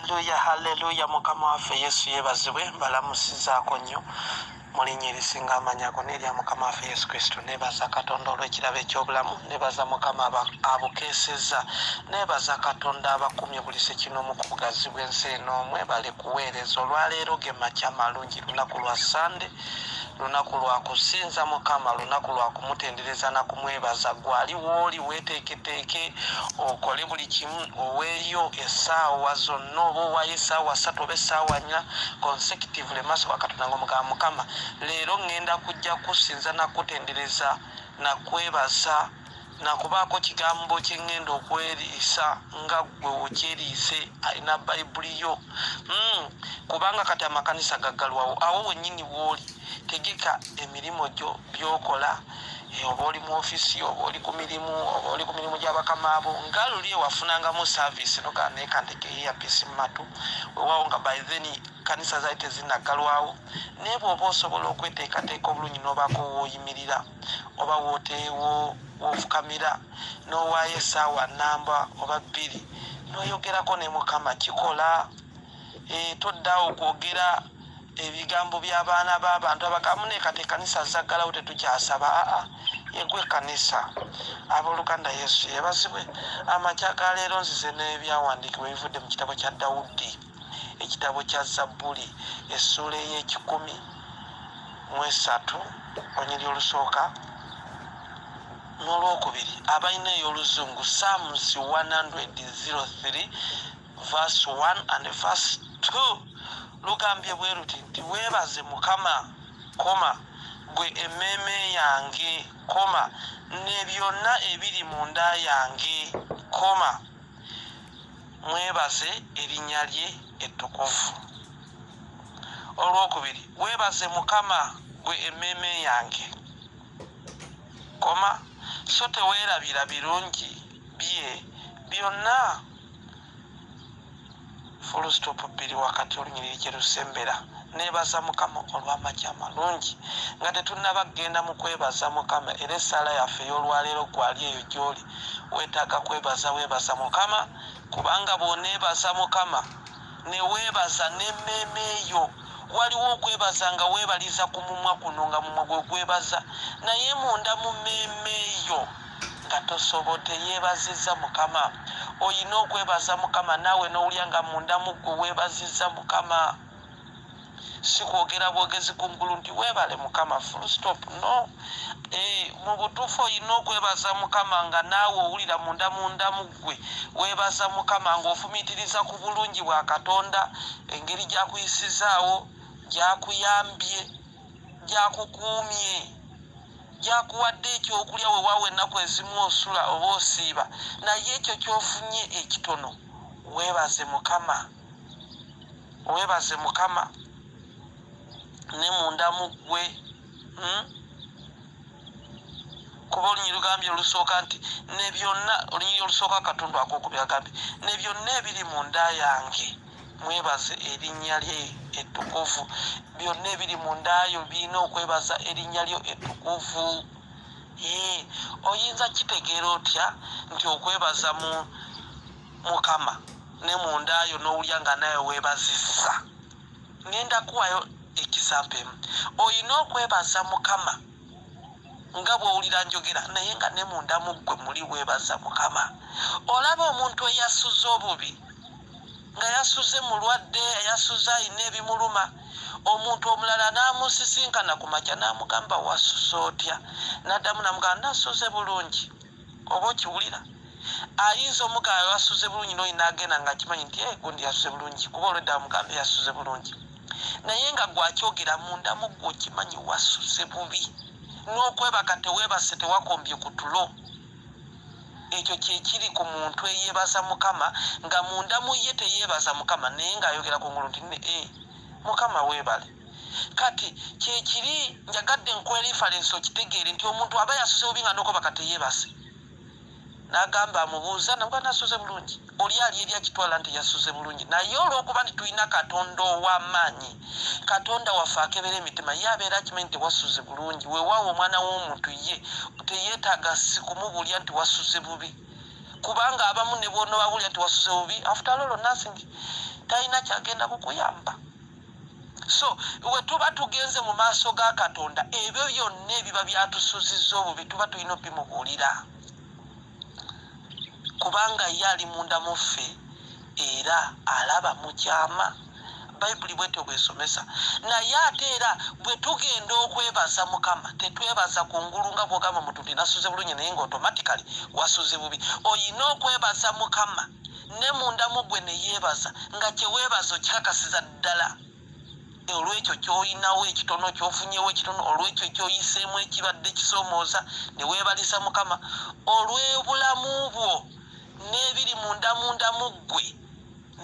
Haleluya, haleluya! Mukama waffe Yesu yeebazibwe. Mbalamusizaako nnyo mu linnya erisinga amaanyi, ago n'erya Mukama waffe Yesu Kristo. Neebaza Katonda olw'ekirabo eky'obulamu. Neebaza Mukama abukeesezza. Neebaza Katonda abakumye buli sekinoomu ku bugazi bw'ensi eno. Mwebale kuweereza. Olwaleero ge makya malungi, lunaku lwa Sande, lunaku lwa kusinza Mukama, lunaku lwa kumutendereza na kumwebaza. Gwali wooli weeteeketeeke, okole buli kimu, oweeyo essaawa zonna, oba owaayo essaawa 3 oba essaawa 4 consecutively maaso ga Katonda, nga omugamba, "Mukama, leero ŋŋenda kujja kusinza, nakutendereza, nakwebaza, nakubaako kigambo kye ŋŋenda okweriisa nga ggwe okyeriise alina Bayibuli yo." Kubanga kati amakanisa gaggalwawo. Awo wennyini wooli, tegeka emirimu gyo byokola, oba oli mu ofisi, oba oli ku mirimu, oba oli ku mirimu gy'abakama abo, nga luli ewafunangamu service nogaa, naye kanteke earpiece mu matu. Weewaawo nga by then kanisa zaali tezinaggalwawo, naye bw'oba osobola okweteekateeka obulungi n'obaako wooyimirira oba wooteewo woofukamira, n'owaayo essaawa namba oba 2 n'oyogerako ne Mukama, kikola. Toddaawo kwogera ebigambo by'abaana b'abantu abagamu nekati ekkanisa zaggalawo, tetukyasaba. Aa, yegwe ekkanisa. Abooluganda, Yesu yeebazibwe. Amakya ga leero nzize n'ebyawandiikibwa ebivudde mu kitabo kya Dawudi, ekitabo kya Zabbuli, essuula ey'e103, olunyiriri olusooka n'olwokubiri. Abalina ey'Oluzungu, Psalms 103 verse 1 and verse 2, lugambye bwe luti nti, "Weebaze Mukama, koma, gwe emmeeme yange, koma, ne byonna ebiri munda yange, koma, mwebaze erinnya lye ettukuvu." Olwokubiri, "Weebaze Mukama, gwe emmeeme yange, koma, so teweerabira birungi bye byonna." Full stop bbiri wakati, olunyiriri gye lusembera. Neebaza Mukama olw'amakya amalungi. Nga tetunnaba kugenda mu kwebaza Mukama, era essaala yaffe ey'olwaleero, gwali eyo gy'oli weetaaga kwebaza, weebaza Mukama, kubanga bw'oneebaza Mukama ne weebaza n'emmeeme eyo. Waliwo okwebaza nga weebaliza ku mumwa kuno, nga mumwa gwe gwebaza, naye munda mu mmeeme eyo nga tosobodde yeebazizza Mukama. Oyina okwebaza Mukama naawe n'owulya nga munda mu ggwe weebazizza Mukama, si kwogera bwogezi kungulu nti, "Weebale Mukama," full stop. No, mu butuufu oyina okwebaza Mukama nga naawe owulira munda munda mu ggwe weebaza Mukama, ng'ofumiitiriza ku bulungi bwa Katonda, engeri gy'akuyisizaawo, gy'akuyambye, gy'akukuumye, gyakuwadde ekyokulya. Weewaawo ennaku ezimu osula oba osiiba, naye ekyo kyofunye ekitono weebaze Mukama, weebaze Mukama ne munda mu ggwe. Kuba olunyiriri lugambye olusooka nti ne byonna, olunyiriri olusooka akatundu akokubiri agambye, "Ne byonna ebiri munda yange mwebaze erinnya lye ettukuvu." Byonna ebiri mundaayo birina okwebaza erinnya lyo ettukuvu. Oyinza kitegeera otya nti okwebaza mu Mukama ne mundaayo n'owulya nga naye weebazizza? Ngenda kuwayo example emu. Oyina okwebaza Mukama nga bw'owulira njogera, naye nga ne munda mu ggwe muli weebaza Mukama. Olaba omuntu eyasuze obubi, nga yasuze mulwadde, yasuze ayina ebimuluma, omuntu omulala n'amusisinkana ku makya n'amugamba, "Wasuze otya?" N'addamu n'amugamba, "Nasuze bulungi." Oba okiwulira, ayinza omugamba, "Wasuze bulungi?" Noyi n'agenda nga akimanyi nti, "Eh, gundi yasuze bulungi," kuba olwedde amugambe yasuze bulungi, naye nga gwakyogera munda mu ggwe okimanyi wasuze bubi, n'okwebaka teweebase, tewakombye ku tulo. Ekyo kyekiri ku muntu eyeebaza Mukama nga munda mu ye teyeebaza Mukama, naye ng'ayogera ku ngulu nti, "E Mukama, weebale." Kati kyekiri njagadde nkuwa reference okitegeere nti omuntu aba yasuze bubi nga n'okwebaka teyeebase, n'agamba amubuuza namuga, "Nasuze bulungi." Oli ali eri akitwala nti yasuze bulungi, naye olw'okuba nti tulina Katonda ow'amaanyi, Katonda waffe akebera emitima, ye abeera akimanyi nti wasuze bulungi. Weewaawo omwana w'omuntu ye teyeetaaga si kumubuulya nti wasuze bubi, kubanga abamu ne bw'onoobabulya nti wasuze bubi, after all nothing. Talina kyagenda kukuyamba. So we tuba tugenze mu maaso ga Katonda, ebyo byonna ebiba byatusuzizza obubi tuba tulina obimubuulira, kubanga ye ali munda mu ffe era alaba mu kyama. Bayibuli bwetyo bwesomesa. Naye ate era bwe tugenda okwebaza Mukama, tetwebaza kungulu nga bwogamba muntu nti nasuze bulungi, naye nga automatically wasuze bubi. Oyina okwebaza Mukama ne munda mu gwe ne yeebaza, nga kyeweebaza okikakasiza ddala olw'ekyo ky'olinawo ekitono, ky'ofunyewo ekitono, olw'ekyo ky'oyiseemu ekibadde kisoomooza, ne weebaliza Mukama olw'obulamu bwo n'ebiri munda munda mu ggwe,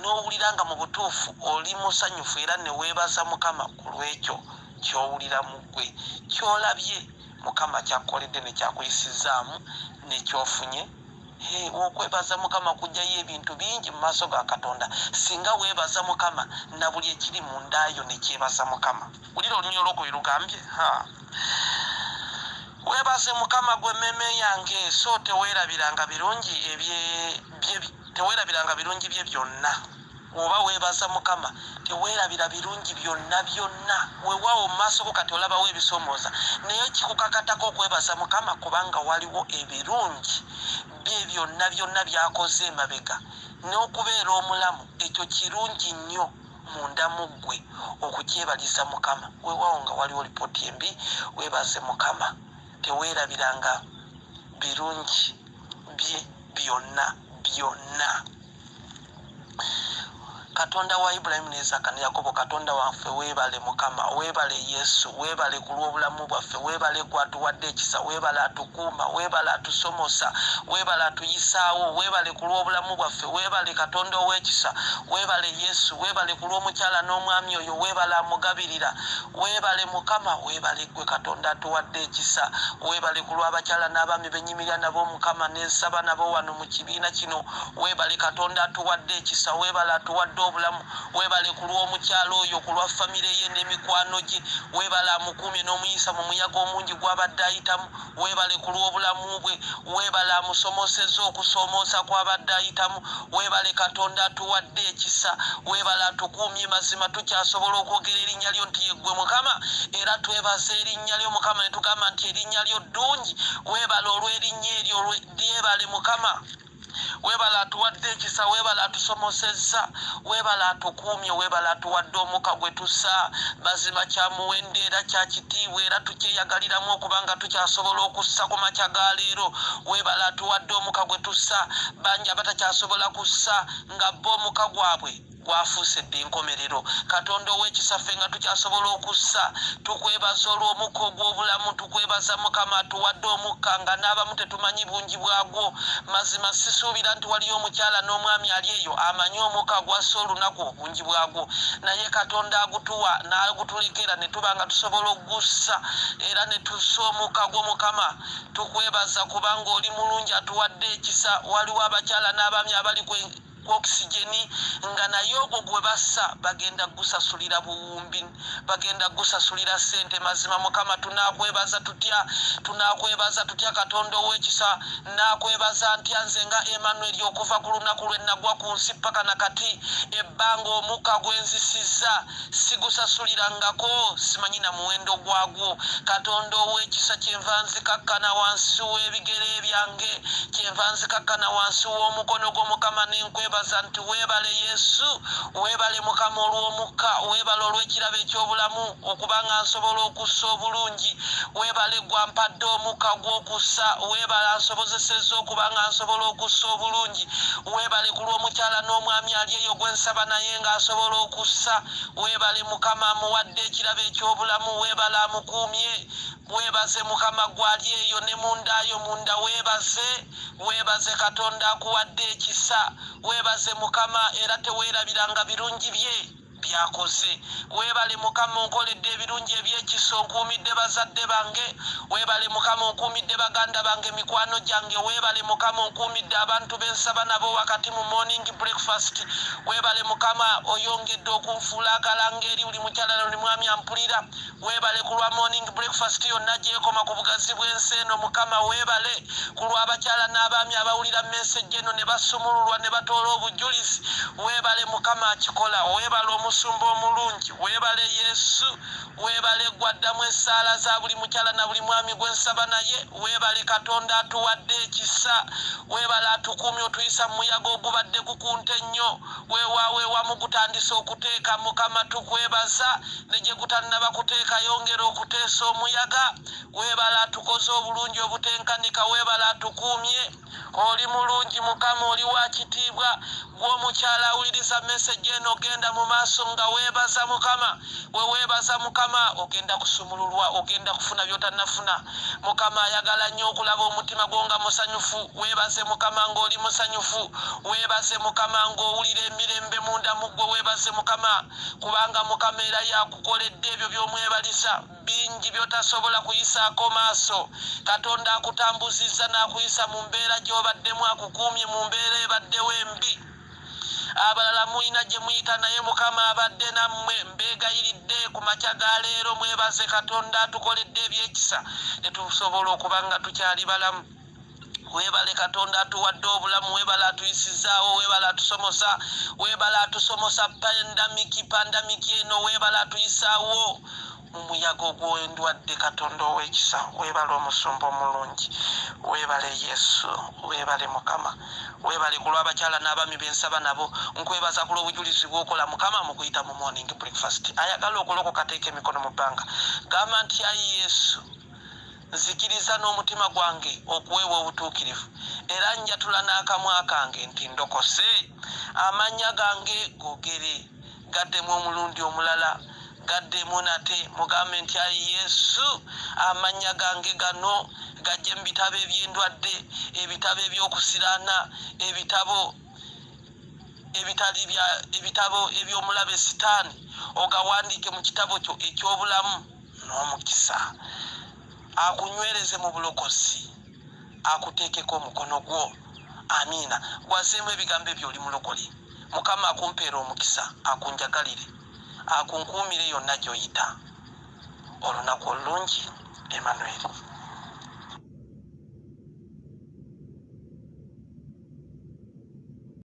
n'owulira nga mu butuufu oli musanyufu, era ne weebaza Mukama ku lw'ekyo ky'owulira mu ggwe, ky'olabye Mukama kyakkoledde ne kyakuyisizaamu ne ky'ofunye. Okwebaza Mukama kujjayo ebintu bingi mu maaso ga Katonda. Singa weebaza Mukama, na buli ekiri mu ndaayo ne kyebaza Mukama. Wulira olunyiriri olwokubiri lugambye, ha, weebaze Mukama gwe emmeeme yange, so teweerabiranga birungi ebye teweerabiranga birungi bye byonna. Oba weebaza Mukama, teweerabira birungi byonna byonna. Weewaawo mu maaso go kati olabawo ebisoomooza, naye kikukakatako okwebaza Mukama, kubanga waliwo ebirungi bye byonna byonna by'akoze emabega n'okubeera omulamu. Ekyo kirungi nnyo munda mu ggwe okukyebaliza Mukama. Weewaawo nga waliwo lipooti embi, weebaze Mukama, teweerabiranga birungi bye byonna byonna. Katonda wa Ibulayimu ne Isaaka ne Yakobo, Katonda waffe, weebale Mukama, weebale Yesu, weebale ku lw'obulamu bwaffe, weebale gwatuwadde ekisa, weebale atukuuma, weebale atusomosa, weebale atuyisaawo, weebale ku lw'obulamu bwaffe, weebale Katonda ow'ekisa, weebale Yesu, weebale ku lw'omukyala n'omwami oyo, weebale amugabirira, weebale Mukama, weebale ggwe Katonda atuwadde ekisa, weebale ku lw'abakyala n'abaami benyimirira nabo Mukama nensaba nabo wano mu kibiina kino, weebale Katonda atuwadde ekisa, weebale atuwadde obulamu, weebale ku lw'omukyala oyo, ku lwa famire ye n'emikwano gye, weebale amukuumye n'omuyisa mu muyaga omungi gw'abadde ayitamu, weebale ku lw'obulamu bwe, weebale amusomosezza okusoomooza kw'abadde ayitamu, weebale Katonda atuwadde ekisa, weebale atukuumye. Mazima tukyasobola okwogera erinnya lyo nti yeggwe Mukama, era twebaza erinnya lyo Mukama ne tugamba nti erinnya lyo ddungi. Weebale olw'erinnya eryo, lyebale Mukama, weebale atuwadde ekisa, weebale atusomosezza, weebale atukuumye, weebale atuwadde omukka gwe tussa. Mazima kya muwendo era kya kitiibwa, era tukyeyagaliramu okuba nga tukyasobola okussa ku makya ga leero. Weebale atuwadde omukka gwe tussa. Bangi abatakyasobola kussa nga bo omukka gwabwe gwafuuse dda enkomerero. Katonda ow'ekisa, ffe nga tukyasobola okussa, tukwebaza olw'omukka ogw'obulamu. Tukwebaza Mukama atuwadde omukka nga n'abamu tetumanyi bungi bwagwo. Mazima sisuubira nti waliyo omukyala n'omwami ali eyo amanyi omukka gwassa olunaku obungi bwagwo, naye Katonda agutuwa n'agutulekera ne tuba nga tusobola okugussa era ne tussa omukka gwo. Mukama, tukwebaza kubanga oli mulungi, atuwadde ekisa. Waliwo abakyala n'abaami abali ku oxygen nga naye ogwo gwe bassa bagenda gusasulira buwumbi, bagenda gusasulira ssente. Mazima Mukama, tunakwebaza tutya? Tunakwebaza tutya, Katonda ow'ekisa? Nakwebaza ntya nze nga Emmanuel okuva ku lunaku lwe nagwa ku nsi paka nakati? Ebbanga omukka gwenzisizza sigusasulirangako, simanyi na muwendo gwagwo. Katonda ow'ekisa, kyenva nzikakkana wansi w'ebigere byange, kyenva nzikakkana wansi w'omukono gwo Mukama, nenkwebaza nti weebale Yesu, weebale Mukama olw'omukka, weebale olw'ekirabo eky'obulamu okubanga nsobola okussa obulungi, weebale gwampadde omukka gw'okussa, weebale ansobozesezza okuba nga nsobola okussa obulungi, weebale ku lw'omukyala n'omwami ali eyo gwensaba naye ng'asobola okussa, weebale Mukama amuwadde ekirabo eky'obulamu, weebale amukuumye. Weebaze Mukama gwali eyo ne mundaayo munda, weebaze, weebaze Katonda akuwadde ekisa, weebaze Mukama era teweerabiranga birungi bye By'akoze. Weebale Mukama, onkoledde ebirungi eby'ekisa, onkuumidde bazadde bange. Weebale Mukama, onkuumidde baganda bange, mikwano gyange. Weebale Mukama, onkuumidde abantu b'ensaba nabo wakati mu Morning Breakfast. Weebale Mukama, oyongedde okunfuula akalanga eri buli mukyala na buli mwami ampulira. Weebale ku lwa Morning Breakfast yonna gyekoma ku bugazi bw'ensi eno. Mukama weebale ku lw'abakyala n'abaami abawulira message eno ne basumululwa ne batoola obujulizi. Weebale Mukama akikola. Weebale omusumba omulungi. Weebale Yesu. Weebale gwaddamu essaala za buli mukyala na buli mwami gwe nsaba naye. Weebale Katonda atuwadde ekisa. Weebale atukuumye, otuyisa mu muyaga ogubadde gukunta ennyo. Weewaawo ewamu gutandise okuteeka. Mukama tukwebaza, ne gye gutannaba kuteeka yongera okuteesa omuyaga. Weebale atukoze obulungi obutenkanika. Weebale atukuumye. Oli mulungi Mukama, oli wa kitiibwa. Gw'omukyala awuliriza message eno, genda mu maaso nga weebaza Mukama. We weebaza Mukama, ogenda kusumululwa, ogenda kufuna by'otannafuna. Mukama ayagala nnyo okulaba omutima gwo nga musanyufu. Weebaze Mukama ng'oli musanyufu. Weebaze Mukama ng'owulira emirembe munda mu ggwe. Weebaze Mukama, kubanga Mukama era yakukoledde ebyo by'omwebaliza bingi by'otasobola kuyisaako maaso. Katonda akutambuzizza n'akuyisa mu mbeera gy'obaddemu, akukuumye mu mbeera ebaddewo embi. Abalala mulina gye muyita, naye Mukama abadde nammwe. Mbeegayiridde ku makya ga leero mwebaze Katonda atukoledde ebyekisa ne tusobola okuba nga tukyali balamu. Weebale Katonda atuwadde obulamu. Weebale atuyisizaawo. Weebale atusomosa. Weebale atusomosa pandemic eno. Weebale atuyisaawo mu muyaga ogw'endwadde. Katonda ow'ekisa, weebale omusumba omulungi. Weebale Yesu. Weebale Mukama. Weebale ku lw'abakyala n'abaami b'ensaba nabo. Nkwebaza ku lw'obujulizi bw'okola Mukama mu kuyita mu Morning Breakfast. Ayagala okulokoka, teeka emikono mu bbanga, gamba nti, "Ayi Yesu, nzikiriza n'omutima gwange okuweebwa obutuukirivu, era njatula n'akamwa kange nti ndokose." Amannya gange googere, gaddemu omulundi omulala, gaddemu nate, mugambe nti, "Ayi Yesu, amannya gange gano gajje mu bitabo eby'endwadde, ebitabo ebyokusiraana, ebitabo ebitali bya ebitabo eby'omulabe Sitaani, ogawandiike mu kitabo kyo eky'obulamu n'omukisa." Akunywereze mu bulokozi, akuteekeko omukono gwo. Amiina. Gwazeemu ebigambo ebyo, oli mulokole. Mukama akumpeera omukisa, akunjagalire, akunkuumire yonna gy'oyita. Olunaku olulungi. Emmanuel.